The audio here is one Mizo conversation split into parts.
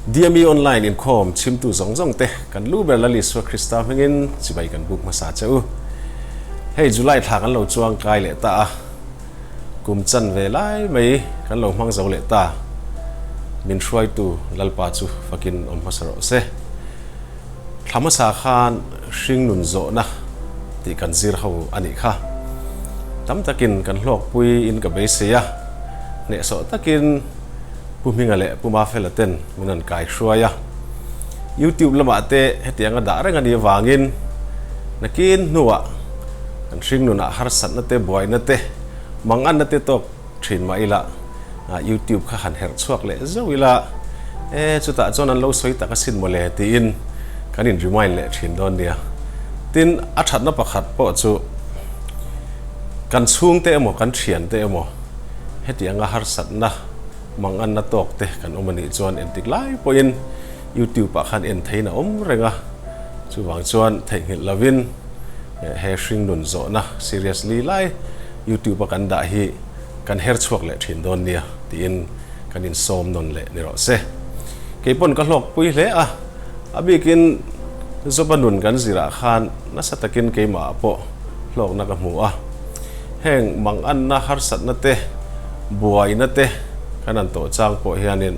DME Online inkhawm chhimtu zawng zawng te kan lu ber Lal Isua Krista hmingin chibai kan buk hmasa che u. Hei July thla kan lo chuang kai leh ta a, kum chan ve lai mai kan lo hmang zo leh ta. Min hruaitu Lalpa chu fakin awm hmasa rawh se. Thla hmasa khan hringnun zawhna tih kan zir ho a nih kha. Tam takin kan hlawkpui in ka beisei a, hnehsawh takin Pu Hminga leh Pu Mafela ten min rawn kai hruai a. YouTube lamah te hetiang a dah reng a nih avangin nakin hnuah kan hringnunah harsatna te, buaina te, manganna te tawk thin mah ila YouTube kha han herh chhuak leh zauh ila e chutah chuan an lo sawi tak asin mawle tiin kan in remind leh thin dawn nia. Tin, a thatna pakhat pawh chu kan chhungte emaw kan thiante emaw hetianga harsatna manganna tawk te kan awm anih chuan entik lai pawhin YouTube ah khan en theiin a awm reng a, chuvang chuan theihnghilh lovin he hringnun zawhna seriously lai YouTube a kan dah hi kan her chhuak leh thin dawn nia tiin kan insawm nawn leh ni rawh se. Kei pawn ka hlawkpui hle a, a bikin Joba nun kan zirah khan nasa takin keimah ah pawh hlawkna ka hmu a. Heng manganna harsatna te, buaina te kan han tawh chang pawh hianin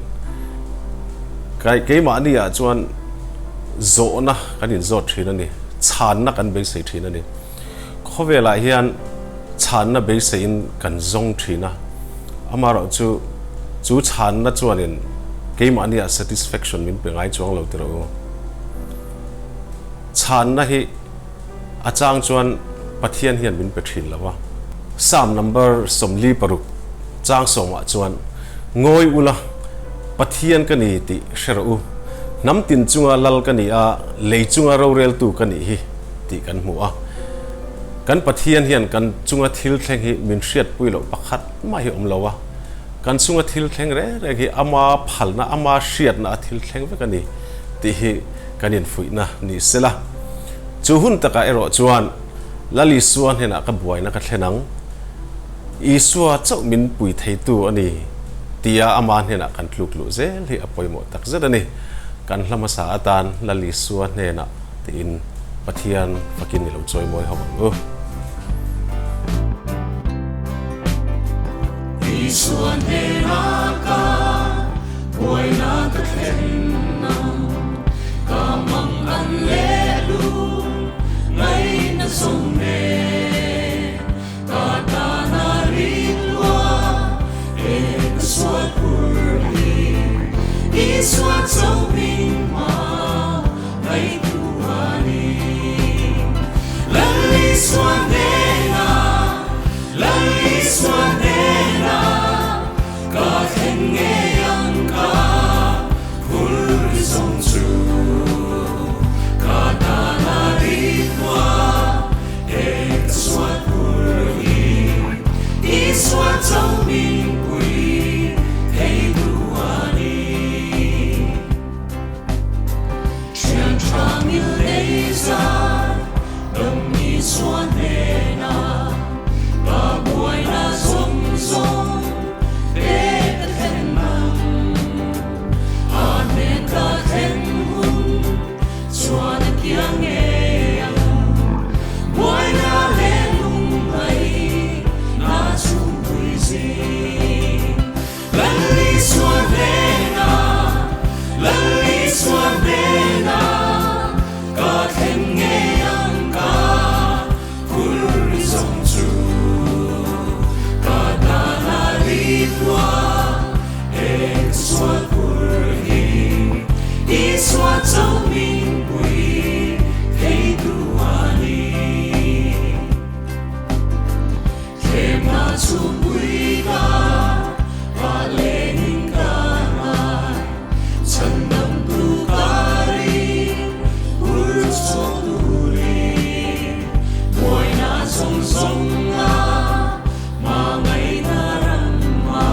keimahni ah chuan zawhna kan inzawt thin a ni, chhanna kan beisei thin a ni. Khawvelah hian chhanna beiseiin kan zawng thin a, amaherawhchu chu chhanna chuanin keimahniah satisfaction min pe ngai chuang lo tiraw u. Chhanna hi a chang chuan Pathian hian min pe thin lo a. Psalm number 46 chang sawmah chuan, Ngawi ula, Pathian ka ni tih hre rawh u, hnam tin chunga lal ka ni a, lei chunga roreltu ka nih hi. tih kan hmu a. Kan Pathian hian kan chunga thil thleng hi min hriatpui loh pakhat mah hi awm lo a. Kan chunga thil thleng reng reng hi ama phalna, ama hriatna a thil thleng vek a ni tih hi kan infuihna ni sela. Chu hun takah erawh chuan Lal Isua hnenah ka buaina ka thlen ang. Isua chauh min pui theitu a ni tia ama hnenah kan tluk luh zel hi a pawimawh takzet a ni. Kan hla hmasa atan Lal Isua hnenah Tiin Pathian fakin i lo chawimawi ho ang u. Isua hnenah ka buaina ka thlen ang, ka mang an leh lu ngaihna zawng nen, ka tana ringlua e ka sual phur hi, Isua chauh min hma. Thian tha mil nei zar dam Isua hnenah ka buaina zawng zawng te ka thlen ang. A hnen ka thlen hun chuan a kiang ngei ang. Buaina leh lungngai na chhungpui zing. Lal Isua hnenah, Lal Isua hnenah, ka thleng ngei ang ka phur i zawng chu. Ka tana ritwa he ka sual phur hi, Isua chauh min pui theitu a ni. Thlemna chhungpui ka pa lengin ka ngai, chhandamtu ka ring, hur chhuak turin. Buaina zawng zawnga hmangaihna ram a.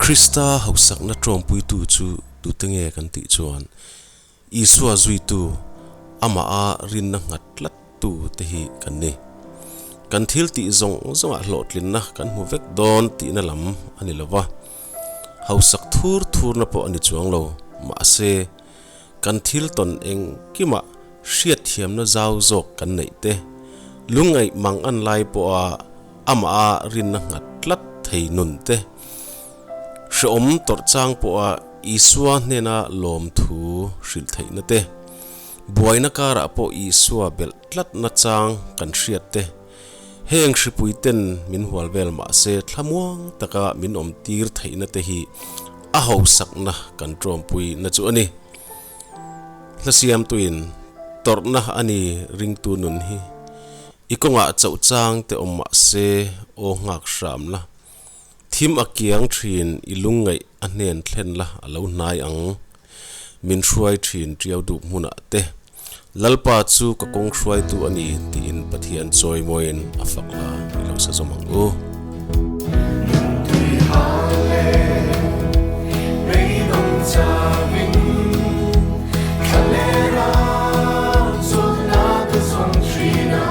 Krista hausakna ṭawmpuitu chu tute nge kan tih chuan Isua zuitu, amaha rinna nghat tlattu te hi kan ni. Kan thil tih zawng zawngah hlawhtlinna kan hmu vek dawn tihna lam a ni lo va, hausak thur thurna pawh a ni chuang lo. Mahse, kan thil tawn engkimah hriatthiamna zau zawk kan neih te, lungngaih mang an lai pawha amaha rinna nghat tlat thei nun te, Hrehawm tawrh chang pawha Isua hnena lawmthu hrilh theihna te, buaina karah pawh Isua belh tlatna chang kan hriat te, heng hripui ten min hual vel mahse thlamuang taka min awm tir theihna te hi a hausakna kan ṭawmpui na chu a ni. Hlasiamtuin tawrhna a ni ringtu nun hi i kawngah chauh chang te awm mahse aw nghak hramna Thim a kiang thin i lungngaih a hnen thlen la a lo hnai ang. Min hruai thin tiau dup hmunah te. Lalpa chu ka kawng hruaitu a ni tiin Pathian chawimawiin a fak la i lo sa zawm ang u. Tui hang leh beidawng chauhin thla leh ram chawlhna ka zawng thin a.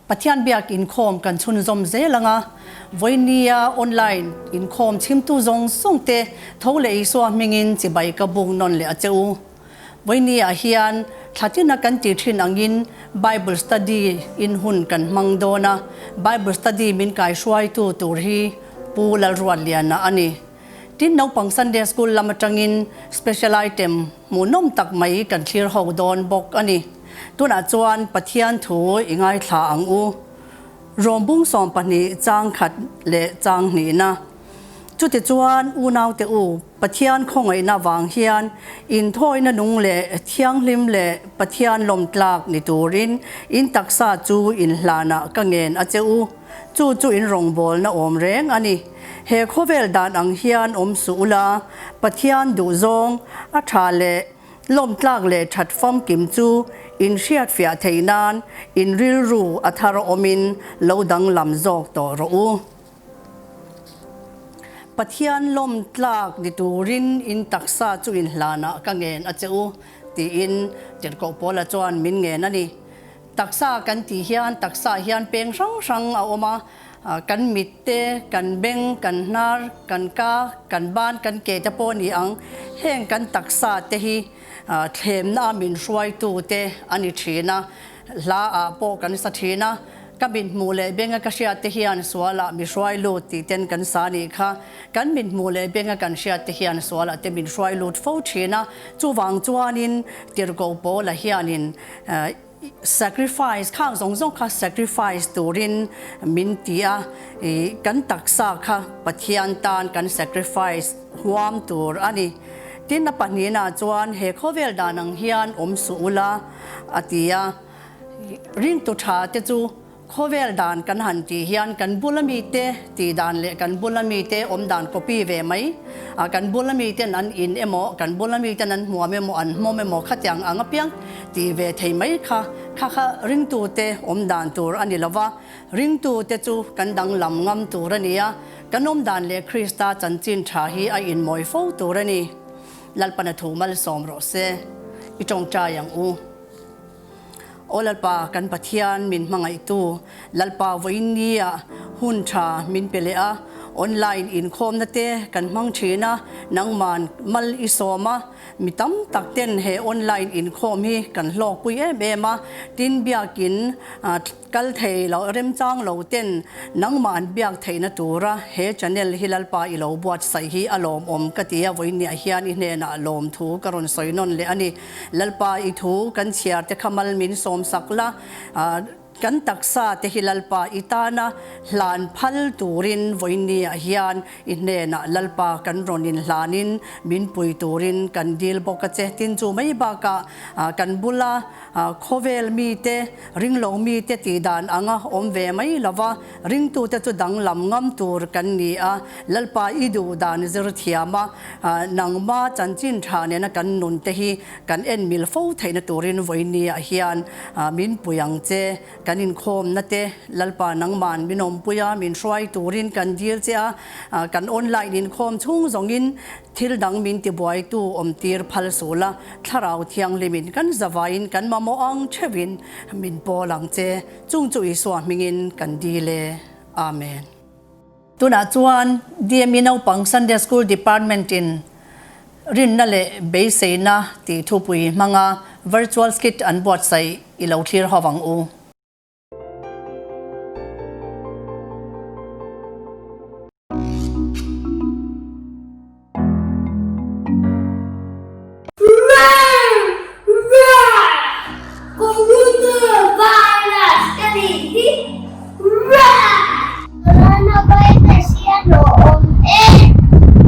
Pathian biak inkhawm kan chhunzawm zel ang a, vawinia online inkhawm chhimtu zawng zawng te tho leh Isua hmingin chibai ka buk nawn leh a che u. Vawinia hian thla tina kan ti thin angin Bible study in hun kan hmang dawn a, Bible study min kaihruaitu tur hi Pu Lalruatliana a ni. Tin naupang Sunday School lam atangin special item hmuhnawm tak mai kan thlir ho dawn bawk a ni. Tunah chuan Pathian thu i ngaithla ang u. Rawmbung 12 chang khat leh chang hnihna. Chutichuan unaute u, Pathian khawngaihna vang hian inthawina nung leh thianghlim leh Pathian lawmtlak ni turin in taksa chu inhlanah ka ngen a che u. Chu chu in rawngbawlna awm reng a ni. He khawvel dan ang hian awm suh ula, Pathian duhzawng, a tha leh lawmtlak leh that famkim chu In hriatfiah theih nan in rilru a thar awmin lo danglam zawk tawh rawh u. Pathian lawm tlak ni turin in taksa chu in hlanah ka ngen a che u, tiin Tirhkoh Paula chuan min ngen a ni. Taksa kan tih hian taksaah hian peng hrang hrang a awm a, kan mit te, kan beng, kan hnar, kan ka, kan ban, kan ke te pawh a ni ang. Heng kan taksa te hi thlemna a min hruaitu te a ni thin a, hla ah pawh kan sa thin a, ka mit hmuh leh benga ka hriat te hian sualah mi hruai lut tih ten kan sa nih kha. Kan mit hmuh leh benga kan hriat te hian sualah te min hruai lut fo thin a, chuvang chuanin Tirhkoh Paula hianin Sacrifice khang zawng zawng kha sacrifice turin min ti a, ih kan taksa kha Pathian tan kan sacrifice huam tur a ni. Tin a pahnihna chuan he khawvel dan ang hian awm suh ula a ti a, ringtu tha te chu Khawvel dan kan han tih hian kan bula mite tih dan leh kan bula mite awm dan copy ve mai. A kan bula miten an in emaw, kan bula miten an hmuam emaw, an hmawm emaw khatiang ang apiang tih ve thei mai kha kha kha ringtute awm dan tur a ni lo va. Ringtute chu kan danglam ngam tur a ni a, kan awm dan leh Krista chanchin tha hi a inmawi fo tur a ni. Lalpana thu malsawm rawh se. I tawngtai ang u. Aw Lalpa, kan Pathian min hmangaihtu, Lalpa vawiin nia hun tha min pe leh a, online inkhawmna te kan hmang thin a, nangman mal i sawm a, mi tam tak ten he online inkhawm hi kan hlawkpui em em a, tin biakin kal thei lo remchang lo ten nangmah an biak theihna tura he channel hi Lalpa i lo buatsaih hi a lawmawm ka ti a, vawiin niah hian i hnenah lawmthu ka rawn sawi nawn leh a ni. Lalpa i thu kan chhiar te kha mal min sawm sak la, kan taksa te hi Lalpa i tana hlan phal turin vawiinni ah hian i hnenah Lalpa kan rawn in hlanin min pui turin kan dil bawk a che. Tin chu mai bakah kan bula khawvel mite, ringlo mite tih dan anga awm ve mai lova ringtute chu danglam ngam tur kan ni a, Lalpa i duh dan zir thiam a, nangma chanchin tha nena kan nun te hi kan en mil fo theihna turin vawinia hian min pui ang che. Kan inkhawmna te Lalpa nangman min awmpui a, min hruai turin kan dil che a, kan online inkhawm chhung zawngin thil dang min tibuaitu awm tir phal suh la, Thlarau Thianghlimin kan zavaiin kan mamawh ang theuhin min pawl ang che. Chung chu Isua hmingin kan dil e. Amen. Tunah chuan DME naupang Sunday School Department in Rinna leh Beiseina tih thupui hmanga Virtual Skit an buatsaih i lo thlir ho ang u. Coronavirus ka nih hi. Coronavirus hi a hlawhawm em?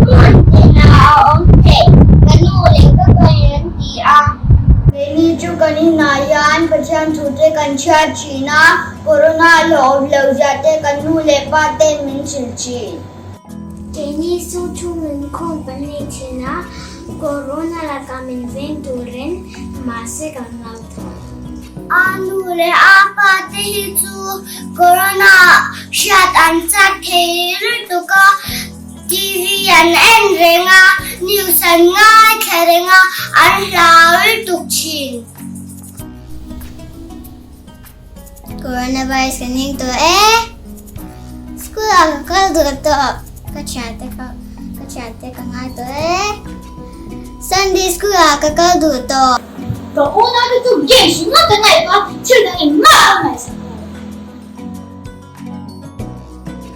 Hmun tinah a awm thei. Ka nu leh ka pain an ti a. Keini chu kan inah hian Pathian thu te kan chhiat thin a, Corona a hlawhawm loh zia te kan nu leh pa ten min hrilh thin. Keini chu thu min khawm kan nei thin a, Corona lakah min veng turin mahse kan ngau tho. A nu leh a pa te hi chu Corona hriat an chak thei lutuk a, TV an en reng a, news an ngaithla reng a, an hlau lutuk thin. Coronavirus kan heng tawh e. School ah ka kal duh tawh. Ka thiante ka ka thiante ka ngai tawh e. Sunday school ah ka kal duh tawh. Ka unau te chu games ringawt an ngaih a, thil dang engmah an ngaihsak lo.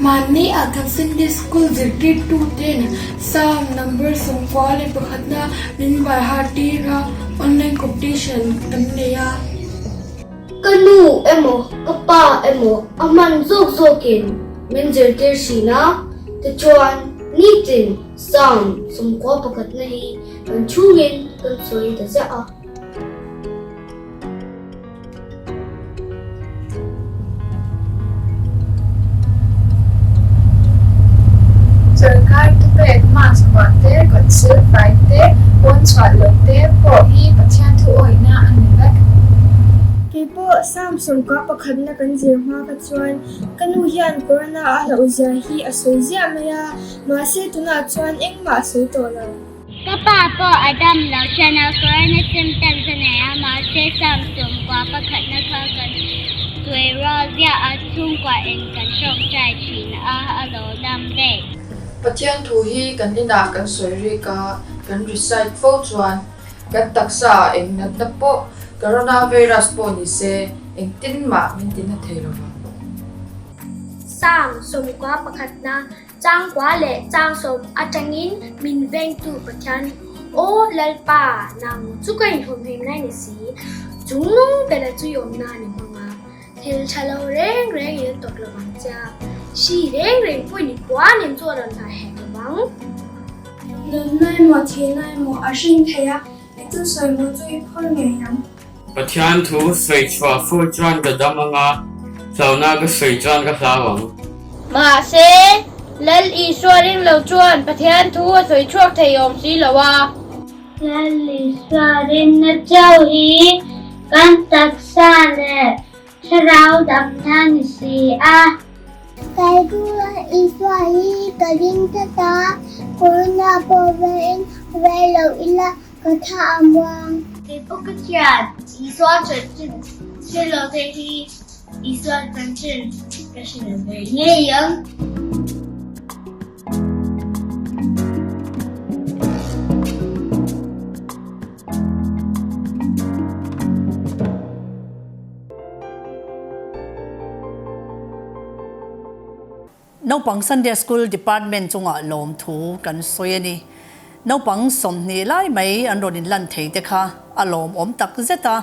Mahni ah kan Sunday School zirtirtu ten Psalm number 91 na min bai har tir a, online competition kan nei a. Ka nu emaw ka pa emaw a hman zawk zawkin min zirtir thin a, tichuan nitin Psalm 91 na hi kan chhungin kan sawi ta ziah a. Sorkar thupek mask vuah te, kawt sil fai te, pawn chhuah loh te pawh hi Pathian thu awihna a ni vek. 71 pakhatna kan zir hma kha chuan ka nu hian Corona a hlauh zia hi a sawi ziah mai a, mahse tunah chuan engmah a sawi tawh lo. Ka pa pawh a dam lo ṭan a, Corona symptoms a nei a, mahse Psalm 90 pakhatna kha kan sawi rual ziah a, chhungkua in kan ṭawngṭai ṭhin a, a lo dam daih. Pathian thu hi kan inah kan sawi rik a, kan recite fo chuan Kan taksa ah eng natna pawh Coronavirus pawh ni se engtin mah min ti na thei lo vang. Psalm 91 pakhatna changkua leh changsawm atangin min vengtu Pathian, Aw Lalpa, nang chu ka inhawmhimna i ni si, chungnung bela chu i awmna a ni hmang a. Thil tha lo reng reng in a tawp lo vang che a, hri reng reng pawhin i puan in chu a rawn hnai hek lo vang. Nunna emaw thihna emaw a hring thei a, i chu sawi maw chu i phur ngei ang. Pathian thu sawi chhuah fur chuan ka dam ang a, hlauhna ka sawi chuan ka hlau ang. Mahse, Lal Isua ring lo chuan Pathian thu a sawi chhuak thei awm si lo a. Lal Isua rinna chauh hi kan taksa leh thlarau damna ni si a. Kaitu Isua hi ka ring tlat a, Corona pawh veiin vei lo ila ka tha a muang. Kei pawh ka hriat Isua chanchin hre lo te hi Isua chanchin ka hre lo ve ngei ang. Naupang Sunday School Department chungah lawmthu kan sawi a ni. Naupang 20 lai mai an rawn inlan thei te kha a lawmawm tak zet a,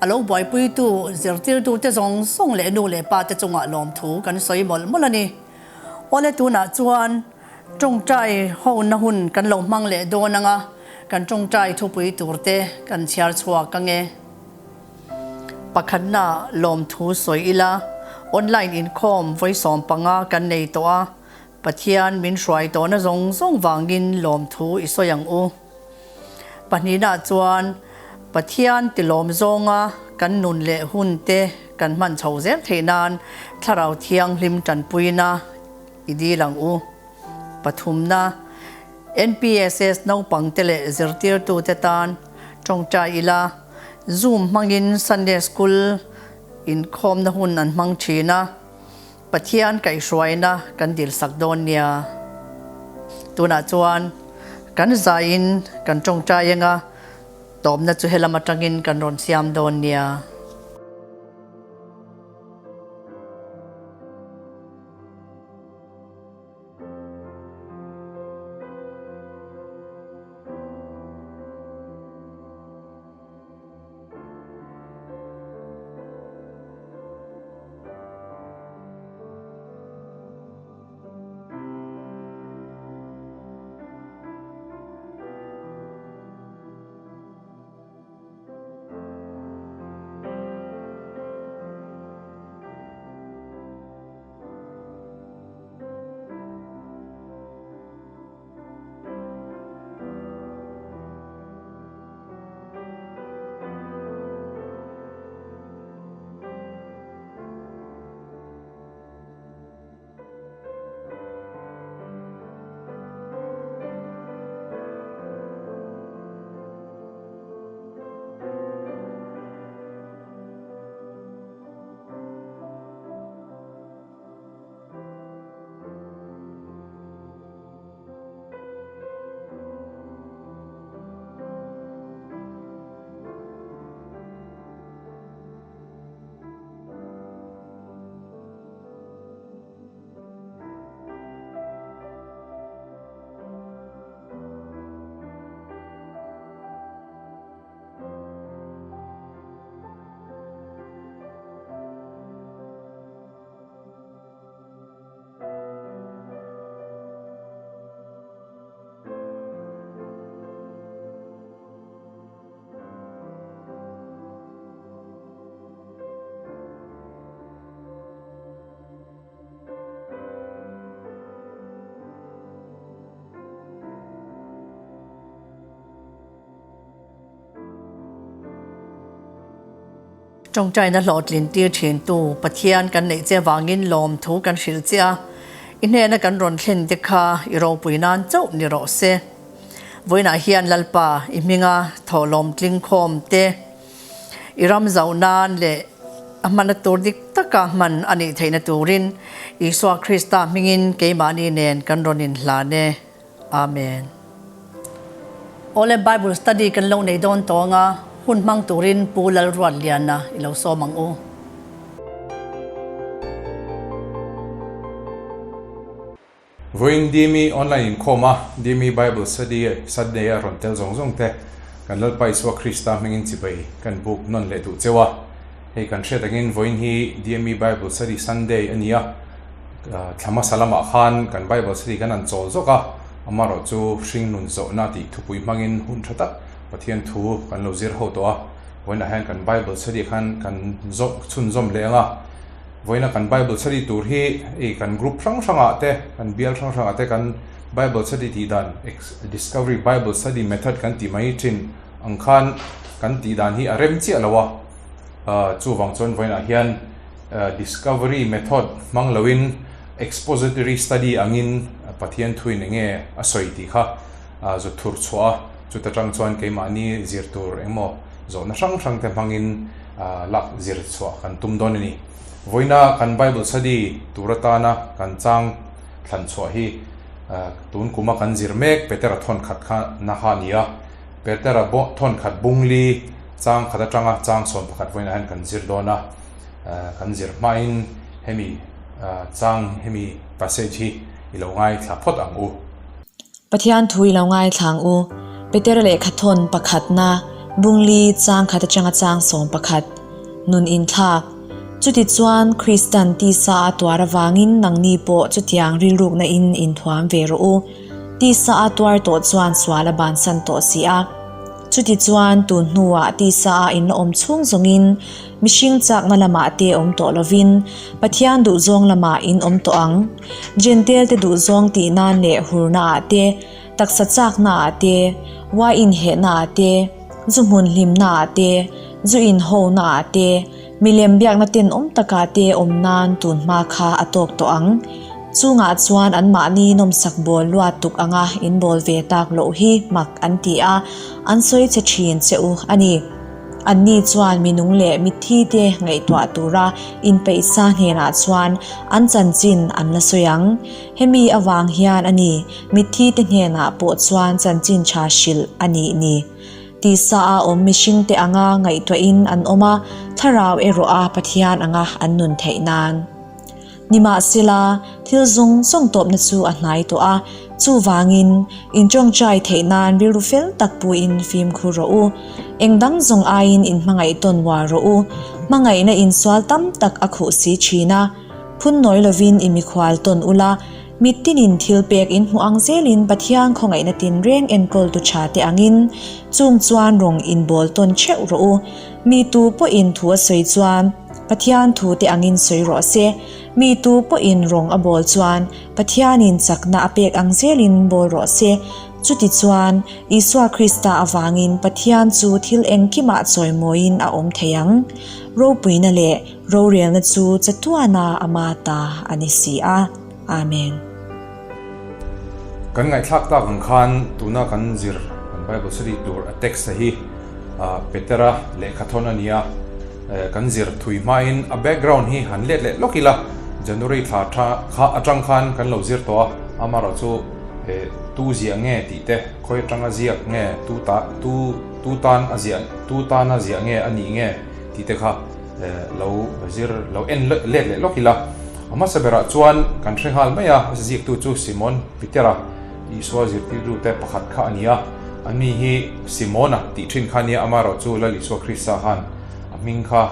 a lo buaipuitu zirtirtute zawng zawng leh nu leh pa te chungah lawmthu kan sawi mawlh mawlh a ni. Awle tunah chuan tawngtai hona hun kan lo hmang leh dawn anga kan tawngtai thupui tur te kan chhiar chhuak ange. Pakhatna lawmthu sawi ila online inkhawm vawi 15 kan nei tawh a, Pathian min hruai tawhna zawng zawng vangin lawmthu i sawi ang u. Pahnihna chuan Pathian tilawm zawnga kan nun leh hun te kan hman chho zel theih nan Thlarau Thianghlim tanpuina i dil ang u. Pathumna, NPSS naupangte leh zirtirtute tan tawngtai ila, Zoom hmangin Sunday School inkhawmna hun an hmang thin a. Pathian kaihhruaina kan dilsak dawn nia. Tunah chuan kan zaiin kan tawngtai anga tawpna chu helam atangin kan rawn siam dawn nia. Tawngtaina hlawhtlin tir thintu Pathian kan neih che vangin lawmthu kan hrilh che a, i hnena kan rawn thlen te kha i ropui nan chauh ni rawh se. Vawiinah hian Lalpa i hminga thawhlawm tling khawm te, i ram zauh nan leh a hmana tur dik taka hman a nih theihna turin Isua Krista hmingin keimahni nen kan rawn inhlan e. Amen. Awle Bible study kan lo nei dawn tawng a, hun hmang turin Pu Lalruatliana i lo sawm ang u. Vawiin Dimi online inkhawm a, Dimi Bible study Sunday a rawn tel zawng zawng te kan Lalpa Isua Krista hmingin chibai kan buk nawn leh duh cheu a. Hei kan hriat angin vawiin hi Dimi Bible study Sunday a ni a. Thla hmasa lamah khan kan Bible study kan han chawl zawk a, amaherawh chu hringnun zawhna tih thupui hmangin hun tha tak Pathian thu kan lo zir ho tawh a, vawiinah hian kan Bible study khan kan zawh chhunzawm leh ang a, vawiina kan Bible study tur hi hei kan group hrang hrangah te, kan bial hrang hrangah te kan Bible study tih dan Discovery Bible Study Method kan tih mai thin ang khan kan tih dan hi a rem chiah lo a, chuvang chuan vawiinah hian Discovery method hmang loin expository study angin Pathian thuin enge a sawi tih kha zut thur chhuah a, chuta tang chuan keimahni zir tur engmaw zawhna hrang hrang te hmangin lak zir chhuah kan tum dawn a ni. Vawiina kan Bible study tur atana kan chang thlan chhuah hi tun kuma kan zir mek Petera thawnkhat kha na kha a ni a, Petera thawnkhat bungli chang khat atanga chang 11 vawiinah hian kan zir dawn a. Kan zir hmain hemi chang hemi passage hi i lo ngaithla phawt ang u. Pathian thu i lo ngaithla ang u. Petera lehkhathawn pakhatna, Bungli chang khat atanga chang 11, Nun inthlak. Chutichuan Kristan tisa a tuar avangin nangni pawh chutiang rilrukna in inthuam ve rawh u. Tisa a tuar tawh chuan sual a bansan tawh si a. Chutichuan tun hnuah tisa a inla awm chhung zawngin Mihring chakna lamah te awm tawh lovin Pathian duhzawng lamah in awm tawh ang. Jentail te duhzawng tih nan leh hurna ah te, taksa chakna ah te, uaiin hehna ah te, zu hmun hlimna ah te, zu in ho na ah te, milem biakna tenawm takah te awm nan tun hma kha a tawk tawh ang. Chungah chuan anmahni nawmsak bawl luat tuk anga in bawl ve tak loh hi mak an ti a, an sawi che thin che u a ni. Anni chuan mi nung leh mitthi te ngaihtuah tura inpeihsa hnenah chuan an chanchin an la sawi ang. Hemi avang hian a ni, mitthi te hnenah pawh chuan chanchin tha hrilh a nih ni. Tisa a awm mihringte anga ngaihtuahin an awm a, thlarau erawh a Pathian anga an nun theih nan. Nimahsela, thil zawng zawng tawpna chu a hnai tawh a, chuvangin, inṭawngṭai theih nan rilru fel tak puiin fimkhur rawh u. Eng dang zawng aiin inhmangaih tawn uar rawh u. Hmangaihna insual tam tak a khuh si ṭhin a. Phun nawi lovin i mikhual tawn ula, mitinin thil pek in hmuh ang zelin Pathian khawngaihna tinreng enkawltu ṭha te angin chung chuan rawng inbawl tawn ṭheuh rawh u. Mi tu pawhin thu a sawi chuan, Pathian thu te angin sawi rawh se. Mi tu pawhin rawng a bawl chuan Pathianin chakna a pek ang zelin bawl rawh se. Chutichuan, Isua Krista avangin Pathian chu thil engkimah chawimawiin a awm thei ang. Ropuina leh rorelna chu chatuana ama ta a ni si a. Amen. Kan ngaihthlak tak ang khan tuna kan zir kan Bible study tur a text a hi Petera lehkhathawn a ni a, kan zir thui hmain a background hi han let leh lawk ila, January thla tha kha atang khan kan lo zir tawh a, amaherawh chu tu ziah nge tih te, khawi atanga ziak nge, tu ta tu tu tan a ziah tu tana ziah nge a nih nge tih te kha lo zir lo en let leh lawk ila, a hmasa berah chuan kan hre nghal mai a, a ziaktu chu Simon Petera Isua zirtirtute pakhat kha a ni a, a mi hi Simona tih thin kha a nia, amaherawh chu Lal Isua Krista khan a hming kha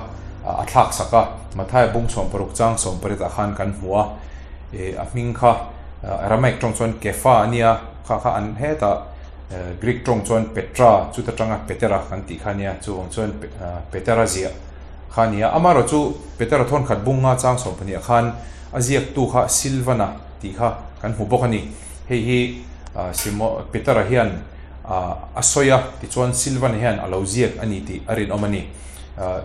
a thlak sak a, Mathaia bung 16 chang 18 ah khan kan hmu a, a hming kha Aramaic tawng chuan Kefa a nia, kha kha an hetah Greek tawng chuan Petra chuta tanga Petera kan tih kha a nia, chuvang chuan Petera ziah kha a ni a. Amaherawh chu Petera thawnkhat bung nga chang 12 ah khan a ziaktu kha Silvana tih kha kan hmu bawk a ni. Hei hi Simo Petera hian a sawi a, tichuan Silvana hian a lo ziak a ni tih a rinawm a ni.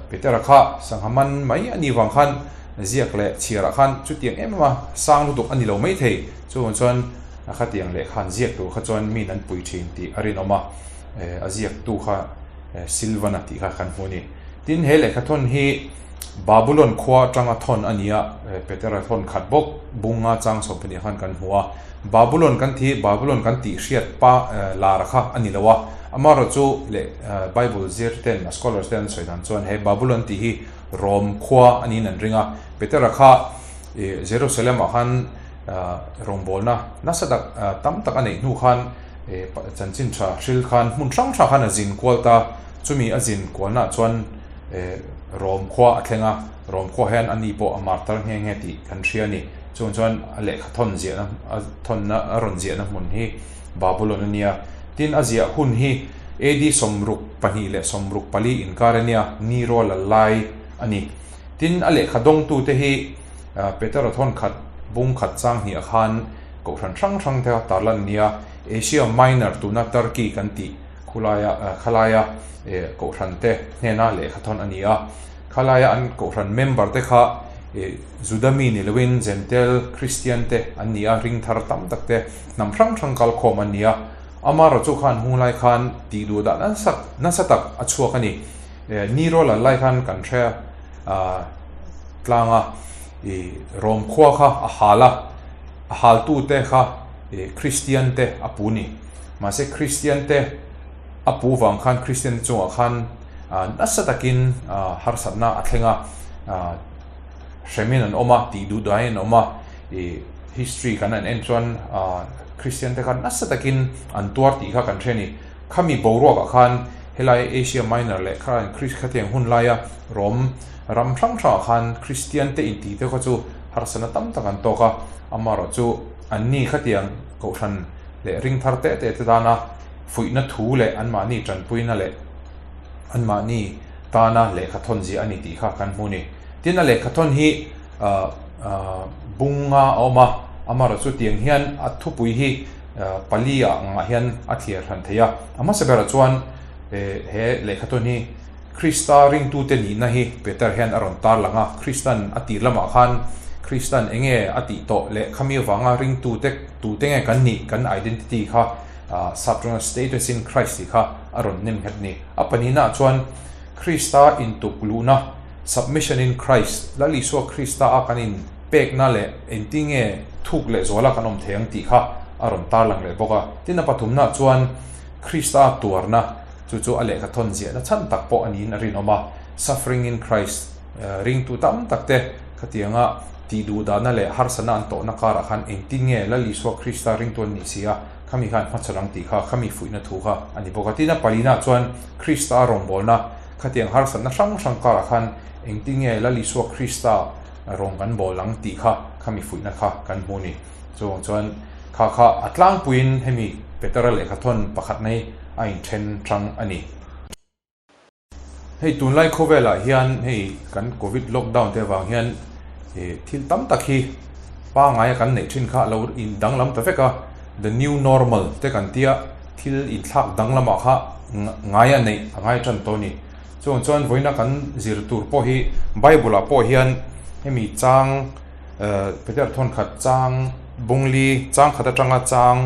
Petera kha sangha man mai a nih vang khan ziak leh chhiarah khan chutiang em em a sang lutuk a ni lo mai thei. Chuvang chuan khatiang lehkha an ziak tur kha chuan min an pui thin tih a rinawm a, a ziaktu kha Silvana tih kha kan hmu a ni. Tin, he lehkha thawn hi Babulon khua atanga thawn a ni a, Petera thawn khat bawk bunga chang sawmpahnih khan kan hmu a. Babulon kan thi, Babulon kan tih hriat pa lar kha a ni lo a, amaherawh chu leh Bible zir ten, scholars ten an sawi dan chuan he Babulon tih hi Rom khua a niin an ring a. Petera kha Jerusalem ah khan rawngbawlna nasa tak tam tak a neih hnu khan chanchin tha hril khan hmun hrang hrang khan a zin kual ta. Chumi a zin kualnaah chuan Rom khua a thleng a, Rom khua hian a ni pawh a martar nghe nghe tih kan hria a ni. Chuvang chuan a lehkha thawn ziahna a thawnna a rawn ziahna hmun hi Babulon a nia. Tin a ziah hun hi AD 62 leh 64 inkar a nia, Nero lal lai a ni. Tin a lehkha dawngtute hi Petera thawn khat bung khat chang hnih ah khan kohhran hrang hrang te a tarlan a nia. Asia Minor tuna Turkey kan tih Khulaia khalaia kohhran te hnena lehkha thawn a ni a. Khalaia an kohhran member te kha Juda mi ni loin Jentail Kristian te an ni a, ring thar tam tak te hnam hrang hrang kal khawm an ni a. Amaherawh chu khan hung lai khan tih duh dah nasa nasa tak a chhuak a ni. Nero lal lai khan kan hre tlang a, Rom khua kha a hal a, a haltute kha Kristian te a pu ni. Mahse Kristian te a pu vang khan Kristian te chungah khan nasa takin harsatna a thleng a, hremin an awm a, tih duh dahin an awm a, ih history kan han en chuan Kristian te khan nasa takin an tuar tih kha kan hre a ni. Khami boruakah khan helai Asia Minor leh kha khatiang hun laia Rom ram hrang hrangah khan Kristian te intih te kha chu harsatna tam tak an tawk a, amaherawhchu anni khatiang kohhran leh ring thar teh teh te tana fuihna thu leh anmahni tanpuina leh anmahni tana lehkha thawn ziah a ni tih kha kan hmu a ni. Tin, a lehkha thawn hi bunga a awm a, amaherawh chu tiang hian a thupui hi pali ah angah hian a thliar hran thei a. A hmasa berah chuan he lehkha thawn hi Krista ringtute nihna hi Peter hian a rawn tarlang a, Kristan a tir lamah khan Kristan enge a tih tawh leh khami avanga ringtute tute nge kan nih, kan identity kha sap tawng status in Christ tih kha a rawn nem nghet a ni. A pahnihnaah chuan Krista intuk luhna, submission in Christ, Lal Isua Krista a kan inpekna leh engtinge thuk leh zuala kan awm thei ang tih kha a rawn tarlang leh bawk a. Tin a pathumnaah chuan Krista tuarna, Chu chu a lehkha thawn ziahna chhan tak pawh a niin a rinawm a. Suffering in Christ ringtu tam tak te khatianga tih duh dahna leh harsatna an tawhna karah khan engtin nge Lal Isua Krista ringtu an nih si a, khami khan hmachhawn ang tih kha khami fuihna thu kha a ni bawk a. Tin a palina chuan Krista rawngbawlna khatiang harsatna hrang hrang karah khan engtin nge Lal Isua Krista rawng kan bawl ang tih kha khami fuihna kha kan hmu a ni. Chuvang chuan kha kha a tlangpuiin hemi Petera lehkha thawn pakhat mai a inthen hrang a ni. Hei tunlai khawvelah hian hei kan covid lockdown te avang hian thil tam tak hi pangaia kan neih thin kha a lo in danglam ta vek a, the new normal te kan tia thil inthlak danglamah kha ngai a neih a ngai tan tawh a ni. Chuvang chuan vawiina kan zir tur pawh hi Bible ah pawh hian hemi chang Peter thawn khat chang bungli chang khat atanga chang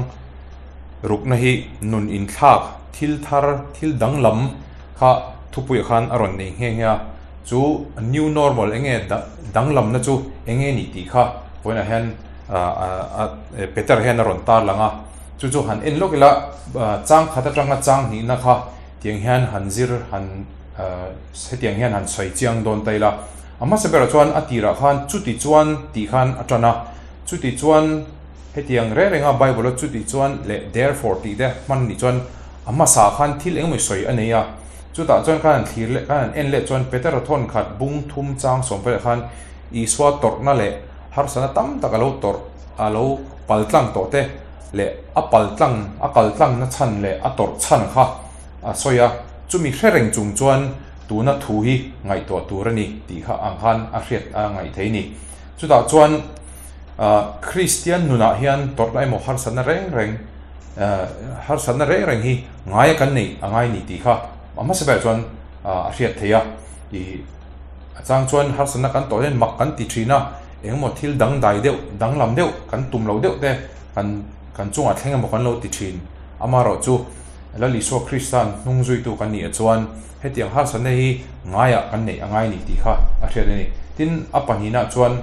rukna hi nun inthlak thil thar thil danglam kha thupuiah khan a rawn nei nghe nghe a chu new normal eng nge danglamna chu eng nge nih tih kha vawiinah hian Peter hian a rawn tarlang a chu chu han en lawk ila chang khat atanga chang hnihna kha tiang hian han zir han hetiang hian han sawi chiang dawn ta ila. A hmasa berah chuan a tirah khan chuti chuan tih khan a tan a, chuti chuan hetiang reng renga Bible-a chuti chuan leh therefore tih te hman nih chuan a hmasa khan thil engemaw sawi a nei a. Chutah chuan khan an thlir leh khan an en leh chuan Petera thawn khat bung thum chang sawm pawh khan Isua tawrhna leh harsatna tam tak a lo tawrh a lo pal tlang tawh te leh a pal tlang a kal tlangna chhan leh a tawrh chhan kha a sawi a, chumi hre reng chung chuan tuna thu hi ngaihtuah tur a ni tih kha ang khan a hriat a ngaih thei a ni. Chutah chuan Kristian nunah hian tawrhna emaw harsatna reng reng harsatna reng reng hi ngaia kan neih a ngai ni tih kha a hmasa berah chuan. a hriat theih a. Ih a chang chuan harsatna kan tawh hian mak kan ti thin a, engemaw thil dangdai deuh, danglam deuh kan tum loh deuh te kan kan chungah thleng emaw kan lo ti thin. Amaherawhchu Lal Isua Krista'n hnung zuitu kan nih ah chuan hetiang harsatna hi ngaiah kan neih a ngai ni tih kha a hriat a ni. Tin, a pahnihna chuan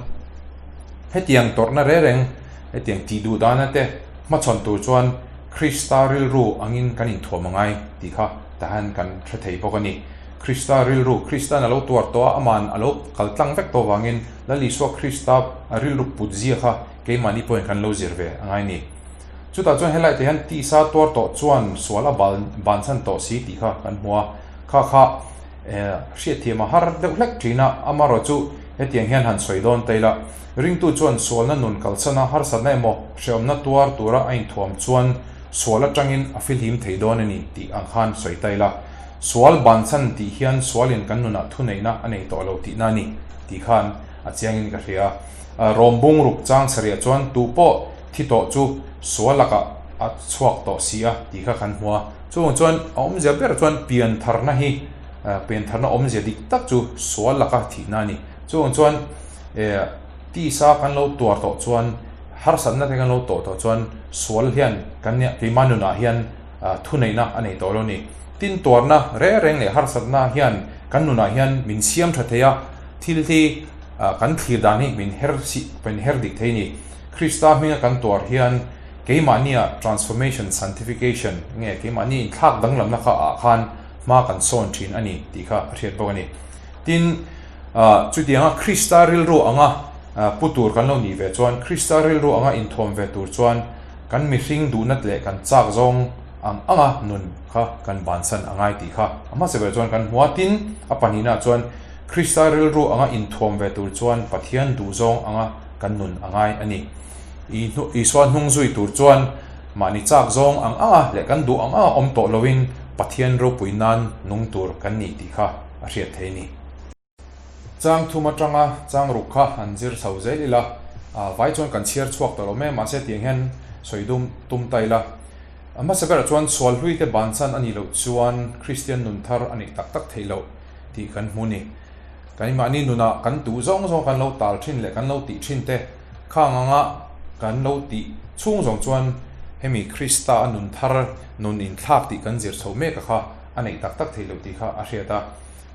hetiang tawrhna rereng, hetiang tih duh dana te hmachhawn tur chuan Krista rilru angin kan inthuam a ngai tih kha tahan kan hre thei bawk a ni. Krista rilru, Krista'n a lo tuar tawh a, ama'n a lo kal tlang vek tawh vangin Lal Isua Krista rilru put zia kha keimahni pawhin kan lo zir ve a ngai a ni. Chutah chuan helai te hian tisa tuar tawh chuan sual a bansan tawh si tih kha kan hmu a, kha kha hriatthiam a har deuh hlek thin a, amaherawh chu hetiang hian han sawi dawn ta ila, ringtu chuan sualna nun kalsana harsatna emaw hrehawmna tuar tura a inthuam chuan sual atangin a fihlim thei dawn a ni tih ang khan sawi ta ila, sual bansan tih hian sualin kan nunah thuneihna a nei tawh lo tihna a ni tih khan a chiangin ka hria. Rawm bungruk chang sarih chuan tupawh thi tawh chu sual lakah a chhuak tawh si a tih kha kan hmu a. Chuvang chuan a awmzia ber chuan piantharna hi piantharna awmzia dik tak chu sual laka thihna a ni. Chuvang chuan tisa kan lo tuar tawh chuan harsatna te kan lo tawh tawh chuan sual hian kan keimah nunah hian thuneihna a nei tawh lo a ni. Tin tuarna reng reng leh harsatna hian kan nunah hian min siam tha thei a, thil hi kan thlir dan hi min her min her dik thei a ni. Krista hminga kan tuar hian keimahnia transformation, sanctification, nge keimahni inthlak danglamna kha ah khan hma kan sawn thin a ni tih kha a hriat bawk a ni. Tin, chutianga Krista rilru anga pu tur kan lo nih ve chuan Krista rilru anga inthuam ve tur chuan kan mihring duhna leh kan chak zawng ang anga nun kha kan bansan a ngai tih kha a hmasa ber chuan kan hmu a. Tin, a pahnihna chuan Krista rilru anga inthuam ve tur chuan Pathian duhzawng anga kan nun a ngai a ni. Isua hnung zui tur chuan mahni chak zawng ang anga leh kan duh ang anga awm tawh loin Pathian ropui nan nung tur kan ni tih kha a hriat thei a ni. Chang thum atanga chang ruk kha han zir chho zel ila, vai chuan kan chhiar chhuak tawh lo mai a, mahse tiang hian sawi dum tum ta ila. A hmasa berah chuan sual hlui te bansan a nih loh chuan Kristian nun thar a nih tak tak theih loh tih kan hmu a ni. Keimahni nunah kan duh zawng zawng kan lo tal thin leh kan lo tih thin te khang anga kan lo tih chhung zawng chuan hemi Krista a nun thar nun inthlak tih kan zir chho mek a kha a neih tak tak theih loh tih kha a hriat a.